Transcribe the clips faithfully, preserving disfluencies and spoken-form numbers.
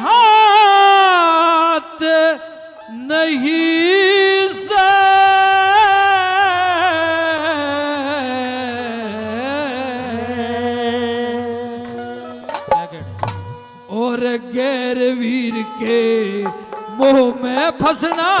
हाथ नहीं से। क्या कहने? और गैर वीर के मोह में फंसना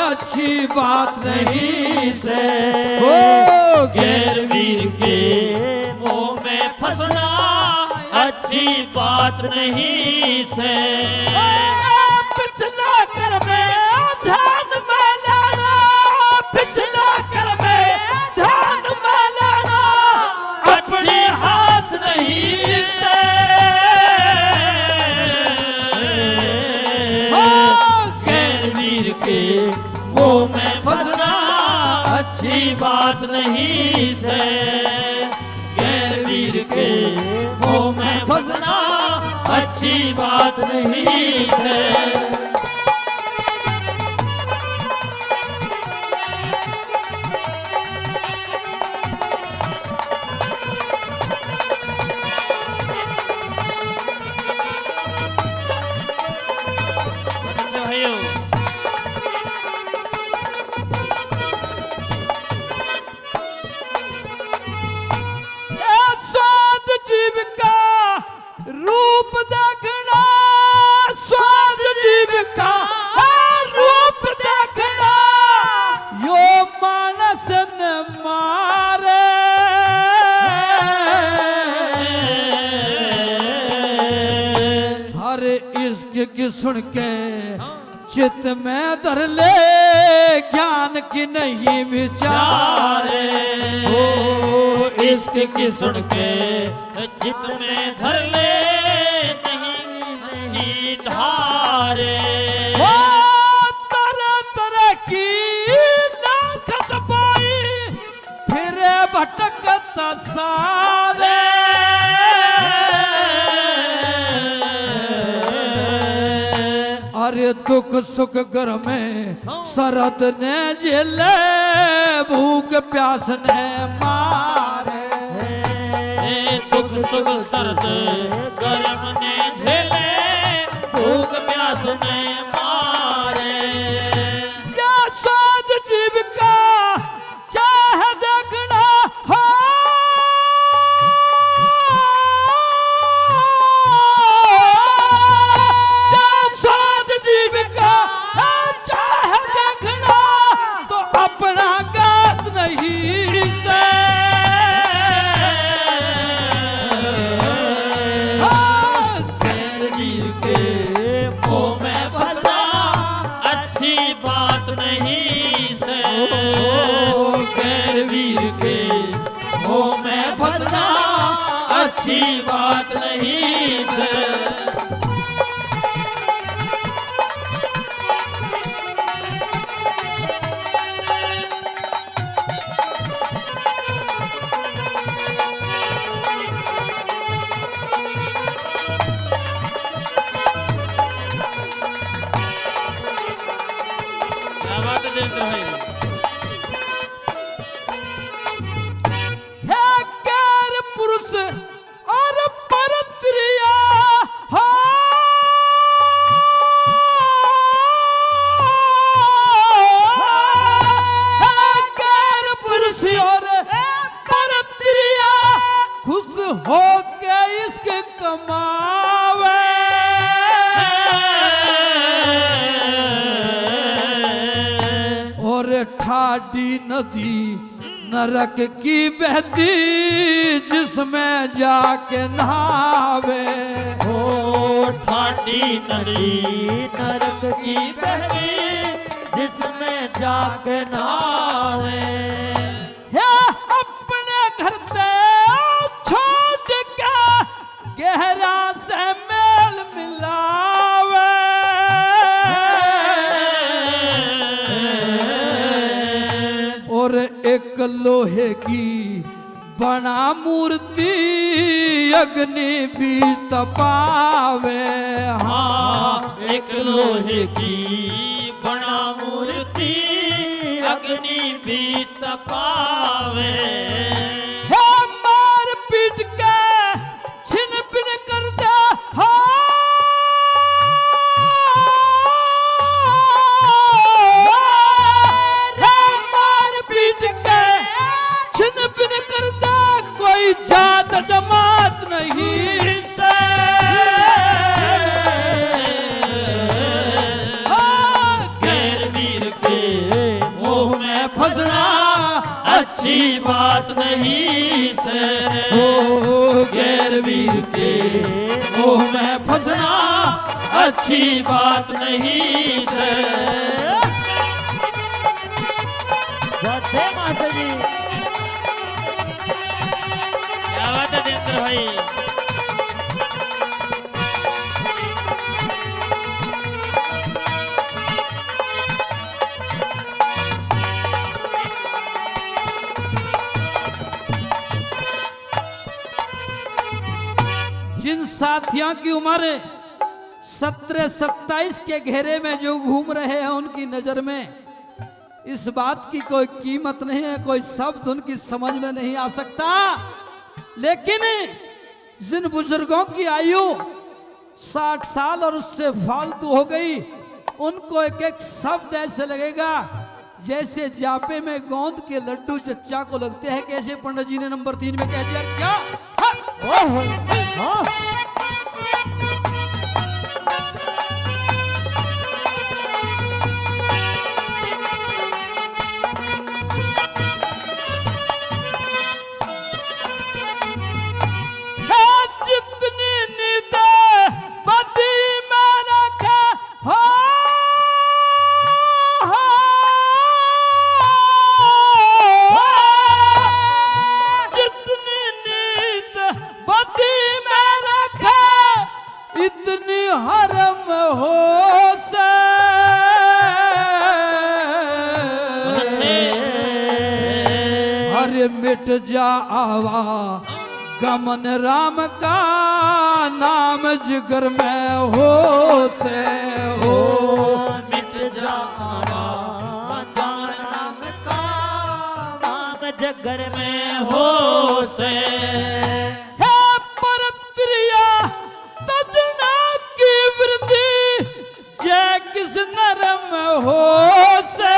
अच्छी बात नहीं से। हो गैर वीर के मोह में फंसना अच्छी बात नहीं से। पिछला कर्म ध्यान में लाना, पिछला कर्म ध्यान में लाना, अपने हाथ नहीं से। हो गैर वीर के मोह में फंसना अच्छी बात नहीं से। गैर वीर के मोह में फंसना अच्छी बात नहीं से। अच्छा भाइयों। ए स्वाद जीव का रूप देखना, स्वाद जीव का रूप देखना, यो मानस न मारे। हर इश्क की सुन के चित में धर ले, ज्ञान की नहीं विचारे। ओ इश्क की सुन के चित में धर ले, नहीं की धारे। ओ तरह तरह की लाख दबाई, फिरे भटकता सारे। अरे दुख सुख घर में सरद ने झेले, भूख प्यास ने मारे। ए दुख सुख सरद गर्म ने झेले, भूख प्यास ने मारे। या स्वाद जीव का चाह देखना हो, या स्वाद जीव का चाह देखना, तो अपना गात नहीं से। हाँ, गैर वीर के मोह में फंसना अच्छी बात नहीं से। ओ, गैर वीर के मोह में फंसना अच्छी बात नहीं से। क्या बात है देवेंद्र भाई। हे गैर पुरुष और परस्त्रिया, हो। हे गैर पुरुष और परस्त्रिया, खुश होके इश्क कमावे। और ठाडी नदी नरक की बहती जिसमें जाके नहावे। ओ ठाडी नदी नरक की बहती जिसमें जाके नहावे। हे अपने घर ते छोड़ के गहरा से मेल मिलावे। और एक लोहे की बना मूर्ति अग्नि बीच तपावे। हाँ, एक लोहे की बना मूर्ति अग्नि बीच तपावे। हे मार पीट के छिन भिन कर दे हो। नहीं से। ओ गैर वीर के मोह में फंसना अच्छी बात नहीं से। बहुत है मास्टर जी। क्या बात है देवेंद्र भाई। जिन साथियों की उम्र सत्रह सत्ताईस के घेरे में जो घूम रहे हैं, उनकी नजर में इस बात की कोई कीमत नहीं है, कोई शब्द उनकी समझ में नहीं आ सकता। लेकिन जिन बुजुर्गों की आयु साठ साल और उससे फालतू हो गई, उनको एक एक शब्द ऐसे लगेगा जैसे जापे में गोंद के लड्डू जच्चा को लगते हैं। कैसे पंडित जी ने नंबर तीन में कह दिया क्या? हाँ। ओहो, हाँ। हे जितनी नीत बदी में रखे हो, हो, जितनी नीत बदी में रखे, इतनी हरम हो से। बहुत अच्छे। अरे मिट जा आवा गमन राम का, नाम जिगर में हो से हो। मिट जा आवा गमन राम का, नाम जिगर में हो से। हे परत्रिया तजना की वृद्धि, जय किस नरम हो से।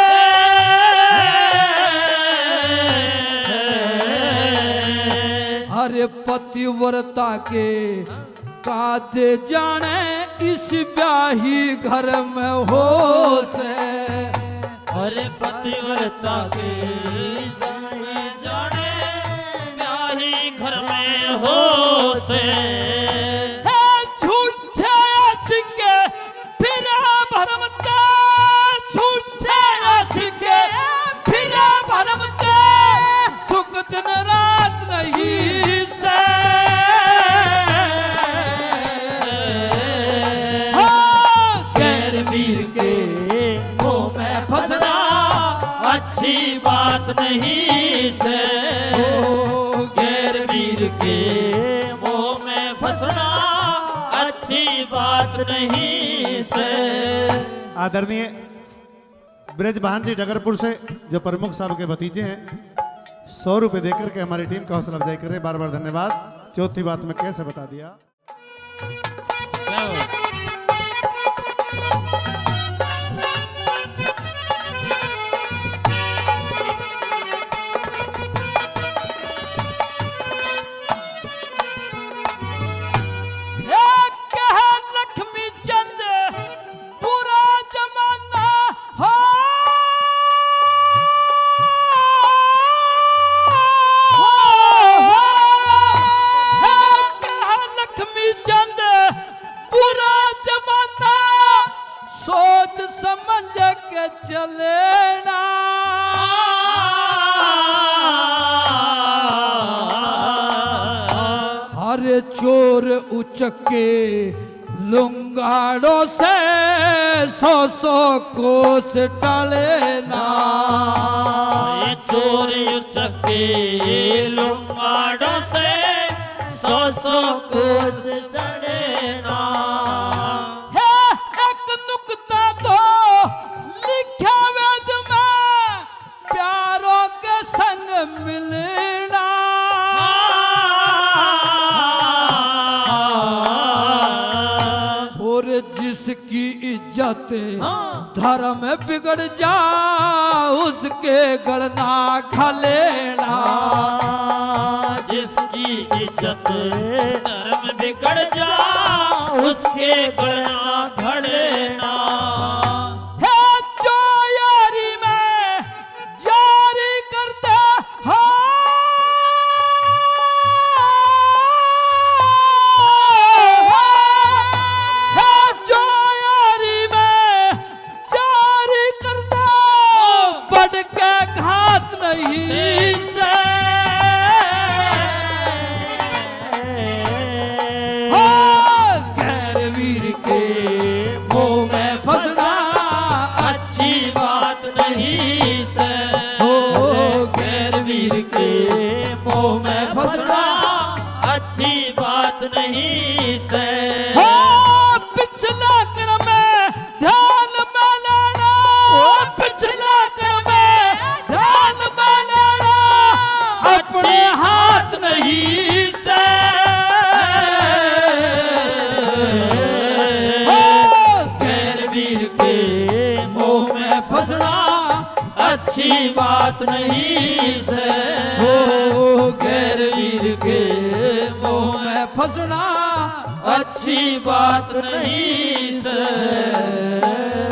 अरे पतिव्रता के कादे जाने इस ब्याही घर में हो से। अरे पतिव्रता के जाने, जाने ब्याही घर में हो से। हे झूठे आशिक फिरा भरमते, झूठे आशिक फिरा भरमते, सुख दिन रात नहीं से। हाँ, गैर वीर के मोह में फंसना अच्छी बात नहीं से। गैर वीर के मोह में फंसना अच्छी बात नहीं से। आदरणीय ब्रजभान जी डगरपुर से, जो प्रमुख साहब के भतीजे हैं, सौ रुपए देकर के हमारी टीम का हौसला अफजाई कर रहे हैं। बार बार धन्यवाद। चौथी बात मैं कैसे बता दिया। एक है लक्ष्मी चंद बुरा जमाना हो, हो, हो, हो। एक है लक्ष्मी चंद बुरा जमाना, सोच समझ के चलेना। हर चोर उचक्के लुंगाड़ों से सौ सौ कोस टलेना। ये चोर उचक्के लुंगाड़ों से सौ सौ कोस चढ़ेना। हे एक नुकता तो लिखा वेद में, प्यारों के संग मिलना। और जिसकी इज्जत, हाँ। धर्म बिगड़ जा, उसके गल ना घलेना। जिसकी इज्जत धर्म बिगड़ जा, उसके गल ना घलेना। हे जो यारी में जारी करते हो, मोह में फंसना अच्छी बात नहीं से। हो, गैर वीर के मोह में फंसना अच्छी बात नहीं से। हो, पिछला कर्म ध्यान में लेना। ओ, पिछला कर्म ध्यान में लेना। अपने हाथ नहीं से। ओ, गैर वीर के मोह में फंसना अच्छी बात नहीं से। ओ, गैर वीर के मोह में फंसना अच्छी बात नहीं से।